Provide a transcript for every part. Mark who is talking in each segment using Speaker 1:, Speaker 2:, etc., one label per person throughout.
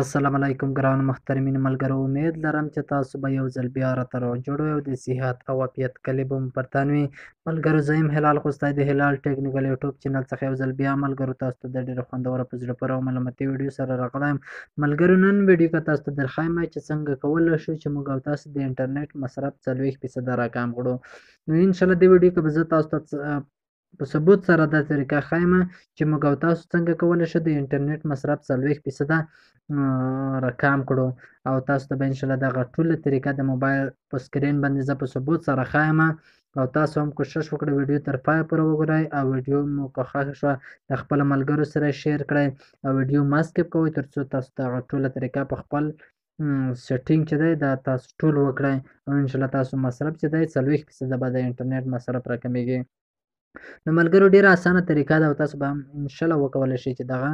Speaker 1: السلام علیکم ګرانو محترمینو ملګرو، امید لرم چې تاسو به یو ځل بیا راته روغ جوړ وئ او د صحت او عافیت کلي به مو پر تن وي. ملګرو، زه یم هلال خوستی د هلال ټیکنیکل یوټیوب چینل څخه یو ځل بیا ملګرو تاسو ته د ډېرو خوندورو په زړه پورې او معلوماتي ویډیو سره راغلی یم. ملګرو، نن ویډیو کې تاسو ته درښایم چې څنګه کولی شو چې موږ او تاسو د انټرنیټ مصرف 40% راکم کړو. نو انشاءالله دې ویډیو کې به زه تاسو ته په ثبوت سره دا طریقه ښایم چې موږ او تاسو څنګه کولی شو د انټرنیټ مصرف 40% راکم کړو، او تاسو ته به انشاءالله دغه ټوله طریقه د موبایل په سکرین باندې زه په ثبوت سره ښایم. او تاسو هم کوشش وکړئ ویډیو تر پایه پورې وګورئ، او ویډیو مو که خوښه شوه د خپلو ملګرو سره share کړئ، او ویډیو مه skip کوئ تر څو تاسو دغه ټوله طریقه په خپل setting چې دی دا تاسو ټول وکړئ، او انشاءالله تاسو مصرف چې دی 40% به د انټرنیټ مصرف راکمیږي. نو ملګرو، ډیره اسانه طریقه ده او تاسو به هم انشاءالله وکولی شئ چې دغه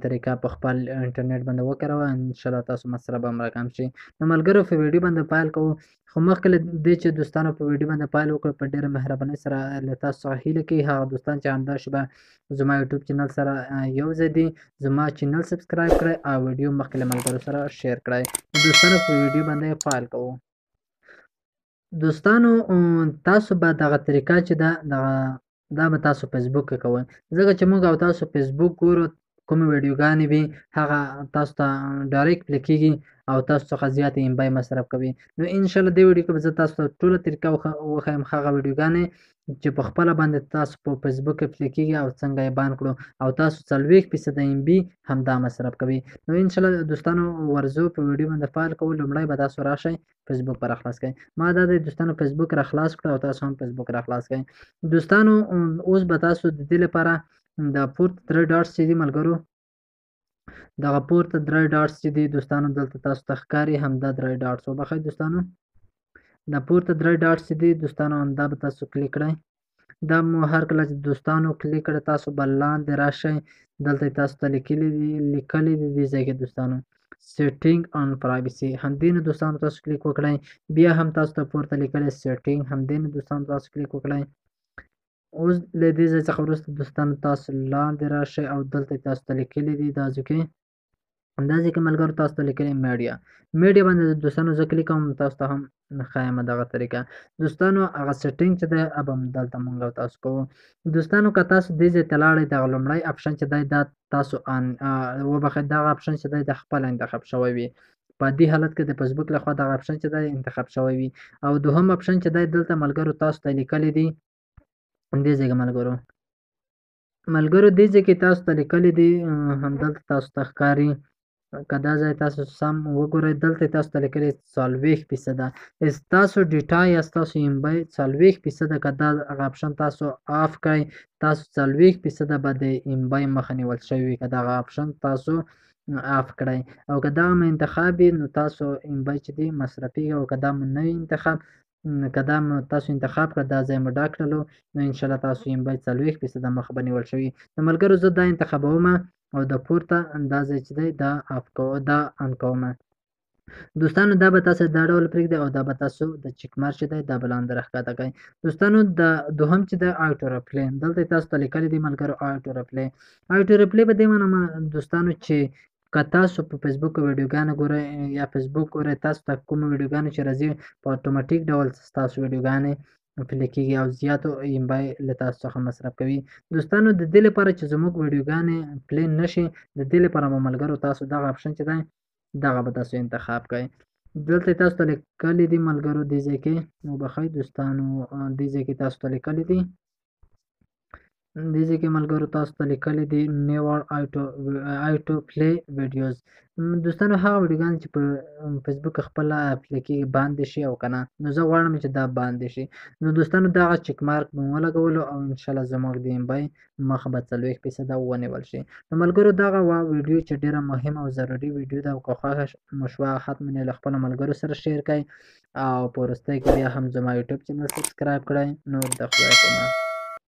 Speaker 1: طریقه په خپل انټرنیټ باندې وکاروئ، انشاءالله تاسو مصرف به هم راکم شي. نو ملګرو، په ویډیو باندې پیل کوو، خو مخکې له دې چې دوستانو په ویډیو باندې پیل وکړو، په ډیره مهربانۍ سره له تاسو څخه هیله کوي هغه دوستان چې همدا شېبه زما یوټیوب چینل سره یو ځای دي، زما چینل subscribe کړئ او ویډیو مخکې له ملګرو سره share کړئ. دوستانو، په ویډیو باندې پیل کوو. دوستانو، تاسو به دغه طریقه چې ده دغه دا به تاسو فیسبوک کې کوئ، ځکه چې موږ او تاسو فیسبوک ګورو کومې ویډیوګانې وي هغه تاسو ته direct play کېږي او تاسو څخه زیاتې MB مصرف کوي. نو انشاءالله دې ویډیو کې به زه تاسو ته ټوله طریقه وښایم، هغه ویډیوګانې چې په خپله باندې تاسو په فیسبوک کې play کېږي او څنګه یې بند کړو، او تاسو 40% MB همدا مصرف کوي. نو انشاءالله دوستانو، ورځو په ویډیو باندې پیل کوو. لومړی به تاسو راشئ فیسبوک به راخلاص کړئ. ما دا د دوستانو فیسبوک راخلاص کړو او تاسو هم فیسبوک راخلاص کړئ. دوستانو، اوس به تاسو د دې لپاره د پورته درې dots چې دي ملګرو، دغه پورته درې dots چې دي دوستانو دلته تاسو ته ښکاري، همدا درې dots وبخښئ دوستانو، د پورته درې dots چې دي دوستانو همدا به تاسو کلیک کړئ. دا مو هر کله چې دوستانو کلیک کړئ تاسو به لاندې راشئ، دلته تاسو ته لیکلي دي دې ځای کې دوستانو setting and privacy، همدې نه دوستانو تاسو کلیک وکړئ. بیا هم تاسو ته پورته لیکلی setting، همدې نه دوستانو تاسو کلیک وکړئ. اوس له دې ځای څخه وروسته دوستانو تاسو لاندې راشئ او دلته تاسو ته لیکلي دي دا ځای کې، دا ځای کې ملګرو تاسو ته لیکلي media، media باندې دوستانو زه کلیک کوم، تاسو ته هم ښایم دغه طریقه. دوستانو، هغه setting چې دی هغه به هم دلته مونږ او تاسو کوو. دوستانو، که تاسو دې ځای ته لاړئ دغه لومړی option چې دی دا تاسو on وبخښئ، دغه option چې دی دا خپله انتخاب شوی وي. په دې حالت کې د فیسبوک لخوا دغه option چې دی انتخاب شوی وي. او دوهم option چې دی دلته ملګرو تاسو ته لیکلی دي دې ځای کې ملګرو دې ځای کې تاسو ته لیکلی دي، همدلته تاسو ته ښکاري، که دا ځای تاسو سم وګورئ دلته تاسو ته لیکلی 40%. ستاسو data یا ستاسو MB 40%، که دا هغه option تاسو off کړئ تاسو 40% به د MB مخه نیول شوی وي، که دغه option تاسو off کړئ. او که دغه مو انتخاب وي نو تاسو MB چې دی مصرفېږي، او که دا مو نه وي انتخاب، که دا مو تاسو انتخاب کړه دا ځای مو ډک کړلو نو انشاءالله تاسو MB 40% مخه به نیول شوي. نو ملګرو، زه دا انتخابوم او د پورته دا ځای چې دی دا off کوم، دا on کوم. دوستانو، دا به تاسو دا ډول پرېږدئ او دا به تاسو د check mark چې دی دا به لاندې راښکته کړئ. دوستانو، دا دوهم چې دی auto replay، دلته تاسو ته لیکلي دي ملګرو auto replay. Auto replay به دې معنی دوستانو چې که تاسو په فیسبوک کې ویډیوګانې ګورئ یا فیسبوک ګورئ، تاسو ته کومې ویډیوګانې چې راځي په اتوماتیک ډول ستاسو ویډیوګانې play کېږي او زیاتو MB له تاسو څخه مصرف کوي. دوستانو، د دې لپاره چې زموږ ویډیوګانې play نه شي، د دې لپاره به ملګرو تاسو دغه option چې دی دغه به تاسو انتخاب کړئ. دلته تاسو ته لیکلي دي ملګرو دې ځای کې، وبخښئ دوستانو، دې ځای کې تاسو ته لیکلي دي، دې ځای کې ملګرو تاسو ته لیکلي دي never auto play videos. دوستانو، هغه ویډیوګانې چې په فیسبوک کې خپله play کېږي باندې شي او که نه، نو زه غواړم چې دا باندې شي. نو دوستانو، دغه check mark به مو ولګولو او انشاءالله زموږ د MB مخه به 40% ونیول شي. نو ملګرو، دغه وه ویډیو چې ډېره مهمه او ضروري ویډیو ده، او که خوښه مو شوه حتما یې له خپلو ملګرو سره share کړئ، او په وروستۍ کې بیا هم زما یوټیوب چینل subscribe کړئ. نور د خدای په امان.